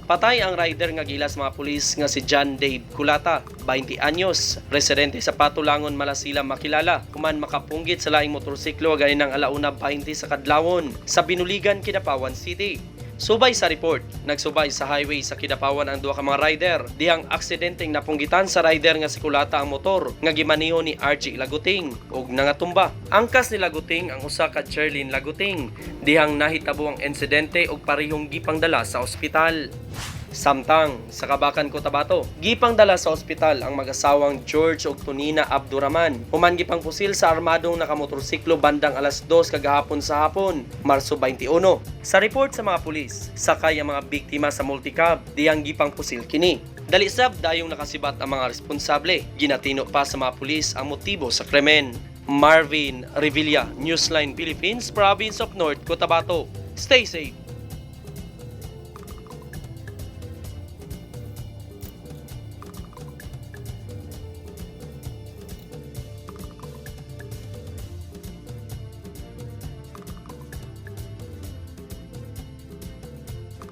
Patay ang rider nga giila sa mga pulis nga si John Dave Kulata, 20 anyos, residente sa Patulangon, Malasila makilala, human makapunggit sa laing motorsiklo ganinang alauna 20 sa kadlawon sa Binuligan, Kidapawan City. Subay sa report, nagsubay sa highway sa Kidapawan ang duha ka mga rider. Dihang aksidenteng napunggitan sa rider nga si Kulata ang motor nga gimaniho ni RG Laguting ug nangatumba. Angkas ni Laguting ang usa ka Sherlyn Laguting. Dihang nahitabo ang insidente ug parehong gipangdala sa ospital. Samtang sa Kabakan, Cotabato, gipangdala sa ospital ang mag-asawang George ug Tonina Abduraman. Human gipang pusil sa armadong nakamotorsiklo bandang alas 2 kagahapon sa hapon, Marso 21. Sa report sa mga pulis, sakay ang mga biktima sa multicab, diyang gipang pusil kini. Dali sab dayong nakasibat ang mga responsable. Ginatino pa sa mga pulis ang motibo sa krimen. Marvin Revilla, Newsline Philippines, Province of North Cotabato. Stay safe.